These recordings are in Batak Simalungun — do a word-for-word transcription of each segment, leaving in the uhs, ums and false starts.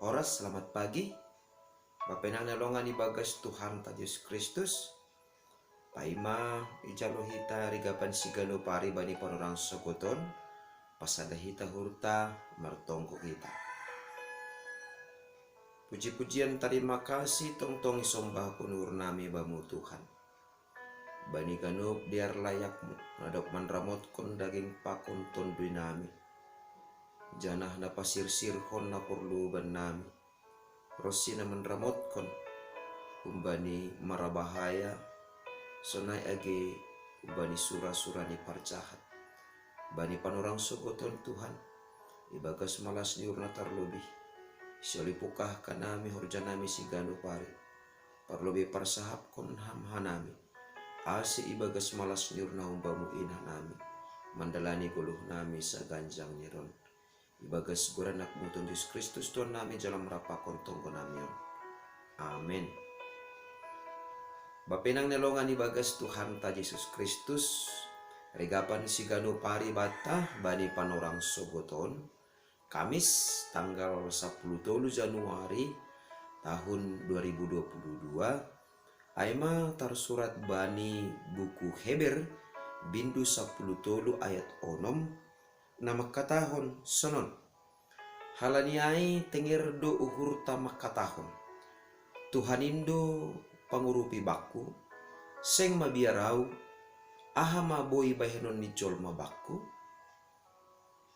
Oras, selamat pagi. Bapenang na longan ibagas Tuhanta Jesus Kristus. Paima ijalo hita rigapan siganup ari bani panorang sogoton, pasada hita hurta, martonggo hita. Puji-pujian tarima kasih tongtong isombahkon uhurnami bamu Tuhan. Bani ganup dear layakmu, na dob manramotkon daging pakon tondui nami, janah na pasirsirhon na porlu bannami, ronsi na manramotkon humbani mara bahaya, sonai age humbani sura-sura ni parjahat. Bani panorang sogoton Tuhan, ibagas malas ni uhurna tarlobih, sihol ipungkahkan nami horjanami siganup ari, parlobei parsahapkon Ham hanami, ase ibagas malas ni uhurna humbamu inah nami, mandalani goluhnami saganjang ni ron. Ibagas goran Anakmu Tuhan Jesus Kristus Tuhannami, jalo marap pakon tonggonami on. Amen. Bapenang na longan ibagas Tuhanta Jesus Kristus, rigapan siganup ari banta bani panorang sogoton, Kamis, tanggal sapuluh tolu Januari tahun dua ribu dua puluh dua, aima tarsurat bani buku Heber, bindu sapuluh tolu ayat onom, na mangkatahon sonon: Halani ai tenger do uhurta mangkatahon: Tuhan in do pangurupi bakku, seng mabiar ahu, aha ma boi bahenon ni jolma bakku?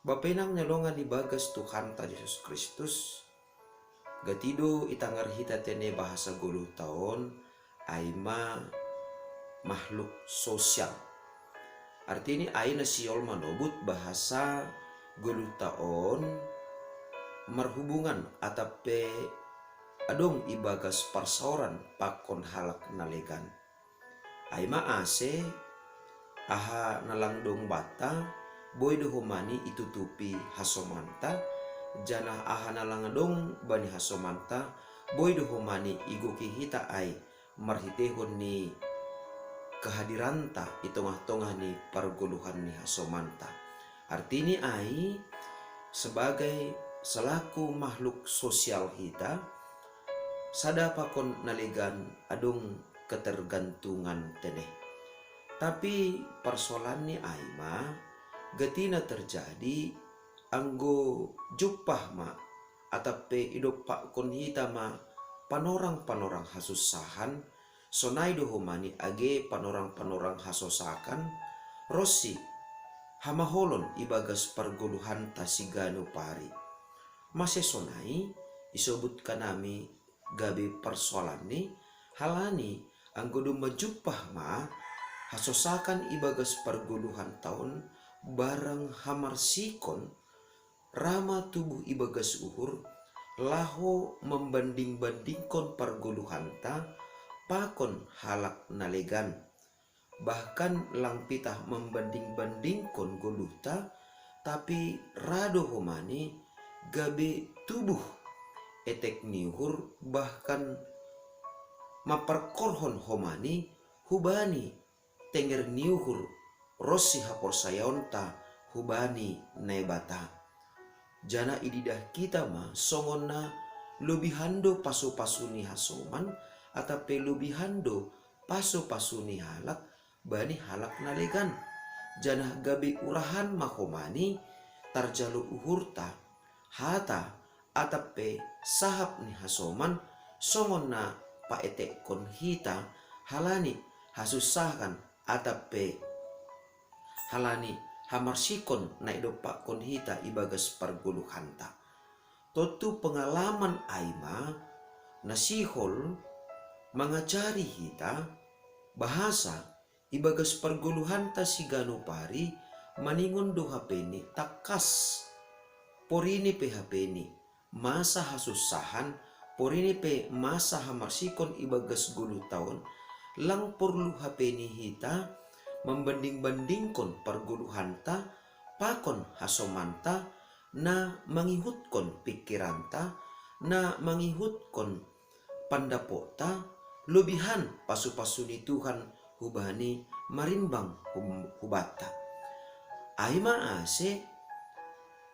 Bapenang na longan ibagas Tuhanta Jesus Kristus, gati do itangar hita tene bahasa goluhta on, aima makhluk sosial. Artini ai na sihol manobut bahasa goluhta on marhubungan atap pe adong ibagas parsaoran pakon halak na legan. Aima ase, aha na lang dong banta, boi do homani itutupi hasomanta, janah aha na lang dong bani hasomanta, boi do homani igoki hita ai marhiteihon ni kehadiranta i tongah-tongah ni pargoluhan ni hasomanta. Artini ai, sebagai selaku makhluk sosial hita, sada pakon na legan adong ketergantungan tene. Tapi parsoalanni aima, gatina terjadi anggo jumpah ma atap pe idompakkon hita ma panorang-panorang hasunsahan, sonai do homani age panorang-panorang hasosakan, ronsi hamaholon ibagas pargoluhanta siganup ari. Mase sonai, isobutkan nami gabe parsoalanni, halani anggo domma jumpah ma hasosakan ibagas pargoluhanta on barang hamarsikon, ra ma tubuh ibagas uhur, laho mambanding-bandingkon pargoluhanta pakon halak na legan. Bahkan lang pitah mambanding-bandingkon goluhta, tapi ra do homani gabe tubuh etek ni uhur, bahkan mamparkorhon homani hubani tenger ni uhur ronsi haporsayaonta hubani Naibata. Janah ididah hita ma songon na lobihan do pasu-pasu ni hasoman, atap pe lobihan do pasu-pasu ni halak bani halak na legan. Janah gabe urahan ma homani tarjalo uhurta, hata atap pe sahap ni hasoman, songon na paetekkon hita halani hasunsahan atap pe halani hamarsikon na idompakkon hita ibagas pargoluhanta. Tontu pengalaman aima na sihol mangajari hita bahasa ibagas pargoluhanta siganup ari, maningon do hapeni tangkas, porini pe hapeni masa hasunsahan, porini pe masa hamarsikon ibagas goluhta on, lang porlu hapeni hita mambanding-bandingkon pargoluhanta pakon hasomanta, na mangihutkon pingkiranta, na mangihutkon pandapotta, lobihan pasu-pasu ni Tuhan hubani marimbang hum-, hubanta. Aima ase,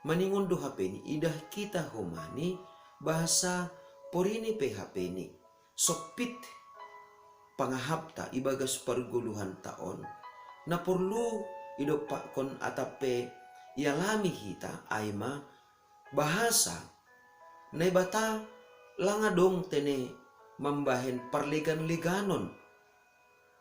maningon do hapeni idah hita homani Bahasa porini pe hapeni soppit pangahapta ibagas pargoluhanta on, na porlu idompakkon atape ialami hita ai ma bahasa Naibata lang adong tene mambahen parlegan-leganon,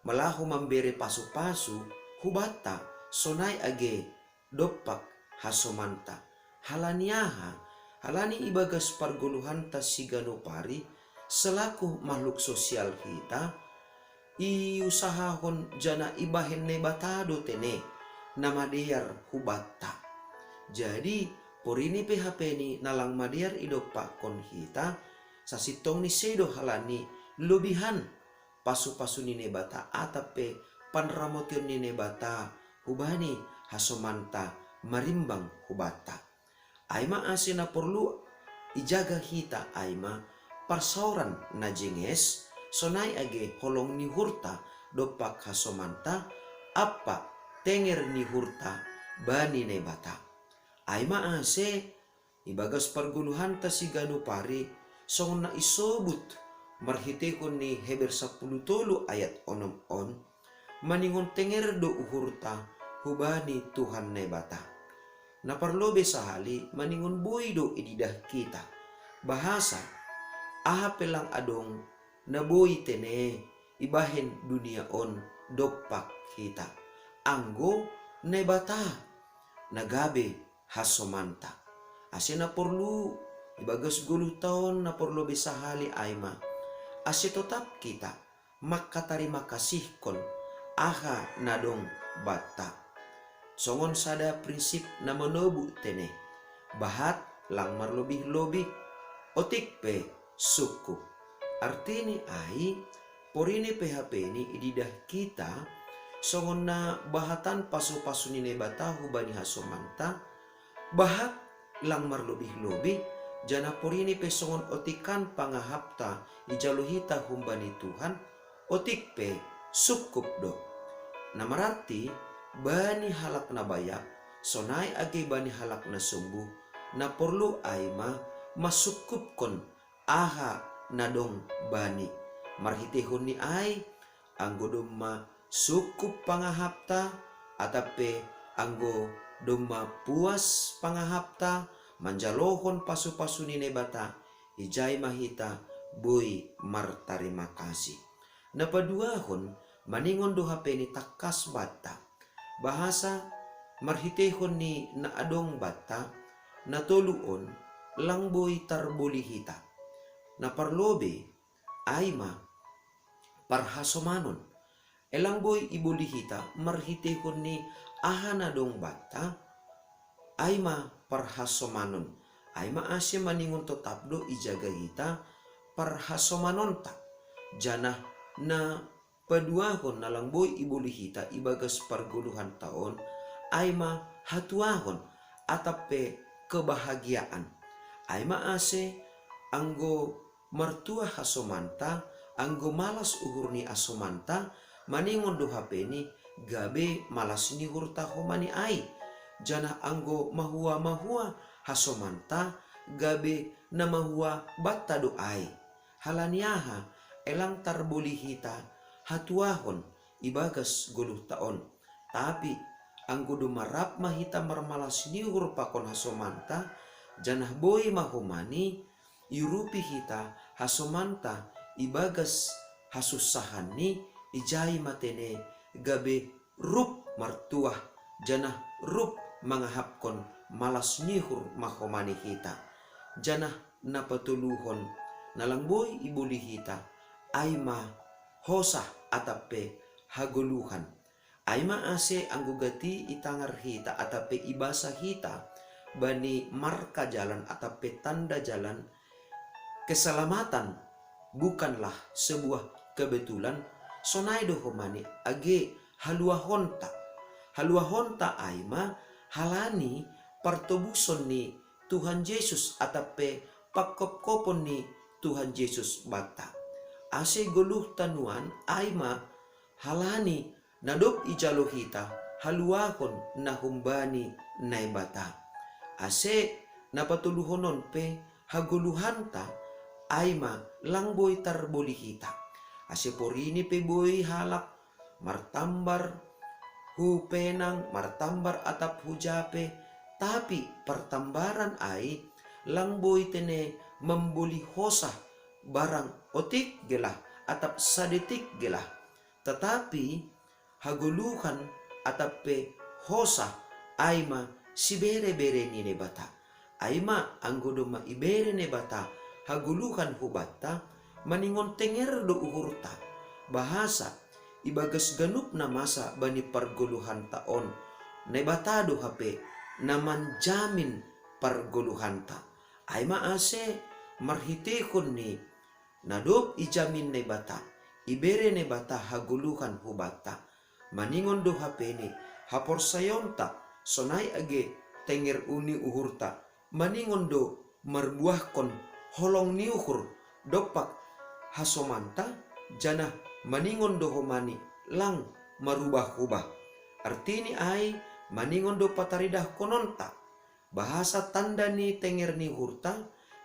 malaho mambere pasu-pasu hubanta sonai age dompak hasomanta. Halani aha? Halani ibagas pargoluhanta siganup ari, selaku makhluk sosial hita, iusahahon janah ibahen Naibata do tene na madear hubanta. Jadi, porini pe hapeni na lang madear idompakkon hita, sasintongni sedo halani lobihan pasu-pasu ni Naibata atape panramotion ni Naibata hubani hasomanta marimbang hubanta. Ai ma ase na porlu ijaga hita ai ma parsaoran na jenges, sonai age holong ni uhurta dompak hasomanta, ampa tenger ni uhurta bani Naibata. Ai ma ase ibagas pargoluhanta siganup ari, songon na isobut marhiteihon ni Heber sapuluh tolu ayat onom on, maningon tenger do uhurta hubani Tuhan Naibata. Na parlobei sahali maningon boi do ididah hita. Bahasa, aha pe lang adong na boi tene ibahen dunia on dompak hita, anggo Naibata na gabe hasomanta. Ase na porlu ibagas goluhta on na parlobei sahali ai ma, ase totap hita mangkatarima kasihkon aha na dong banta. Songon sada prinsip na manobu tene, bahat lang marlobih-lobih, otik pe sungkup. Artini ai, porini pe hapeni ididah hita, songon na bahatan pasu-pasu ni Naibata hubani hasomanta, bahat lang marlobih-lobih, janah porini pe songon otikan pangahapta ijalo hita humbani Tuhan, otik pe sungkup do. Na mararti, bani halak na bayak, sonai age bani halak na sombuh, na porlu ai ma masungkupkon aha na dong bani. Marhiteihon ni ai, anggo domma sungkup pangahapta, atape anggo domma puas pangahapta manjalohon pasu-pasu ni Naibata, ijai ma hita boi martarima kasih. Na paduahon, maningon do hapeni tangkas banta. Bahasa, marhiteihon ni na adong banta, na tolu on lang boi tarboli hita. Na parlobei, ai ma parhasomanon. Ai lang boi iboli hita marhiteihon ni aha na dong banta, ai ma parhasomanon. Ai ma ase maningon totap do ijaga hita parhasomanonta. Janah na paduahon na lang boi iboli hita ibagas pargoluhanta on, ai ma hatuahon, atape kebahagiaan. Ai ma ase anggo martuah hasomanta, anggo malas uhur ni hasomanta, maningon do hapeni gabe malas ni uhurta homa ni ai. Janah anggo mahua-mahua hasomanta, gabe na mahua banta do ai. Halani aha? Ai lang tarboli hita hatuahon ibagas goluhta on. Tapi, anggo domma rap ma hita marmalas ni uhur pakon hasomanta, janah boi ma homa ni iurupi hita hasomanta ibagas hasunsahanni, ijai ma tene gabe rup martuah, janah rup mangahapkon malas ni uhur ma homa ni hita. Janah na patoluhon, na lang boi iboli hita, ai ma hosah atape hagoluhan. Ai ma ase anggo gati itangar hita atape ibasa hita bani marka jalan atape tanda jalan, keselamatan bukanlah sebuah kebetulan, sonai do homa ni age haluahonta. Haluahonta ai ma halani partobuson ni Tuhan Jesus atape pangkopkopon ni Tuhan Jesus banta. Ase goluhta nuan ai ma halani na dob ijalo hita haluahon na humbani Naibata. Ase na patoluhon on pe hagoluhanta, ai ma lang boi tarboli hita. Ase porini pe boi halak martambar hu penang, martambar atap hu jape, tapi partambaran ai lang boi tene mamboli hosah barang otik gelah atap sadetik gelah. Tetapi hagoluhan atap pe hosah ai ma sibere-bere ni Naibata. Ai ma anggo domma ibere Naibata hagoluhan hubanta, maningon tenger do uhurta, bahasa ibagas ganup na masa bani pargoluhanta on, Naibata do hape na manjamin pargoluhanta. Ai ma ase marhitehon ni na dob ijamin Naibata, ibere Naibata hagoluhan hubanta, maningon do hapeni haporsayaonta, sonai age tenger ni uhurta, maningon do marbuahkon holong ni uhur dompak hasomanta, janah maningon do homani lang marubah-ubah. Artini ai maningon do pataridahkononta, bahasa tanda ni tenger ni uhurta,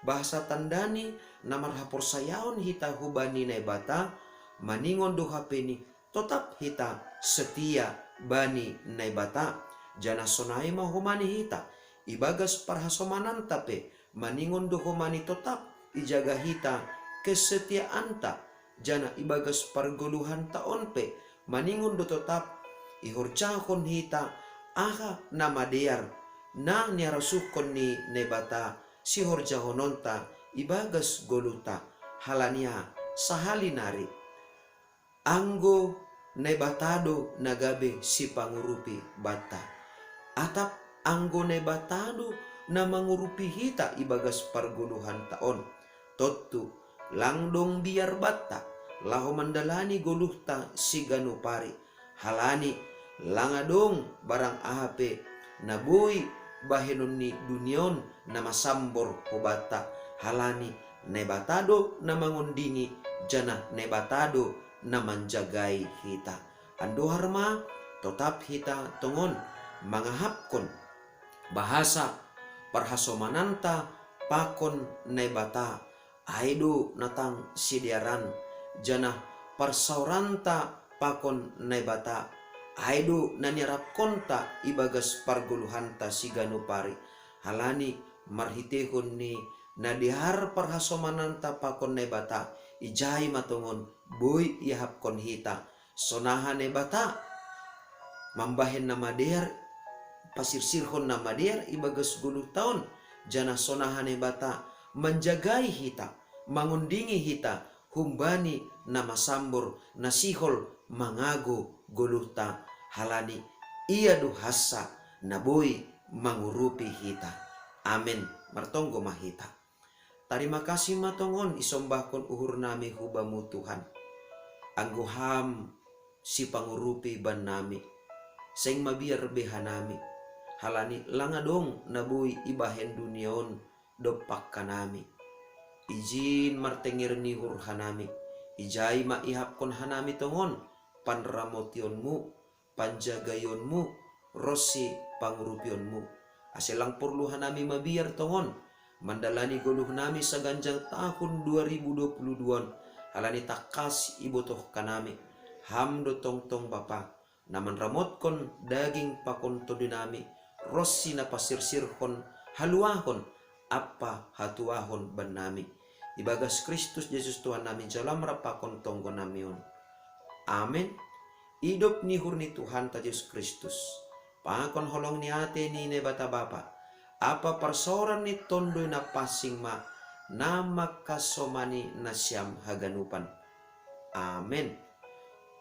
bahasa tanda ni na marhaporsayaon hita hubani Naibata, maningon do hapeni totap hita setia bani Naibata, janah sonai ma homani hita, ibagas parhasomananta pe maningon do homani totap ijaga hita kesetiaanta, janah ibagas pargoluhanta on pe maningon do totap ihorjahon hita aha na madear na niarasuhkon ni Naibata sihorjahononta ibagas goluhta, halani aha? Sahali nari anggo Naibata do na gabe sipangurupi banta, atap anggo Naibata do na mangurupi hita ibagas pargoluhanta on, tontu lang dong biar banta laho mandalani goluhta siganup ari, halani lang adong barang aha pe na boi bahenon ni dunia on na masambor hubanta, halani Naibata do na mangondingi, janah Naibata do na manjagai hita. Andohar ma totap hita tongon mangahapkon bahasa parhasomananta pakon Naibata, ai do na tang sidearan, janah parsaoranta pakon Naibata, ai do na niarapkonta ibagas pargoluhanta siganup ari, halani marhitehon ni na dear parhasomananta pakon Naibata, ijai ma tongon boi iahapkon hita. Sonaha Naibata mambahen na madear, pasirsirhon na madear ibagas goluhta on, janah sonaha Naibata manjagai hita, mangondingi hita humbani na masambor na sihol mangago goluhta, halani Ia do hansa na boi mangurupi hita. Amen. Martonggo ma hita. Tarima kasih ma tongon isombahkon uhurnami hu Bamu Tuhan, anggo Ham sipangurupi bannami, seng mabiar be hanami, halani lang adong na boi ibahen dunia on dompak hanami. Ijin martenger ni uhur hanami, ijai ma iahapkon hanami tongon panramotionMu, panjagaionMu, ronsi pangurupionMu, ase lang porlu hanami mabiar tongon mandalani goluhnami saganjang tahun dua ribu dua puluh dua on, halani tangkas ibotoh hanami Ham do tongtong Bapa, na manramotkon daging pakon tondinami, ronsi na pasirsirhon haluahon ampa hatuahon bannami. Ibagas Kristus Jesus Tuhannami, jalo ma rap pakon tonggonami on. Amen. Idop ni uhur ni Tuhanta Jesus Kristus, pakon holong ni atei ni Naibata Bapa, ampa parsaoran ni Tonduy Napansing ma na mangkasomani nasiam haganupan. Amen.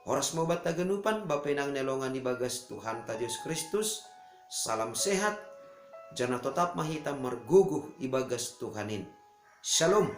Horas ma banta haganupan, bapenang ni longan ibagas Tuhanta Jesus Kristus. Salam sehat, janah totap ma hita margogoh ibagas Tuhan in. Shalom.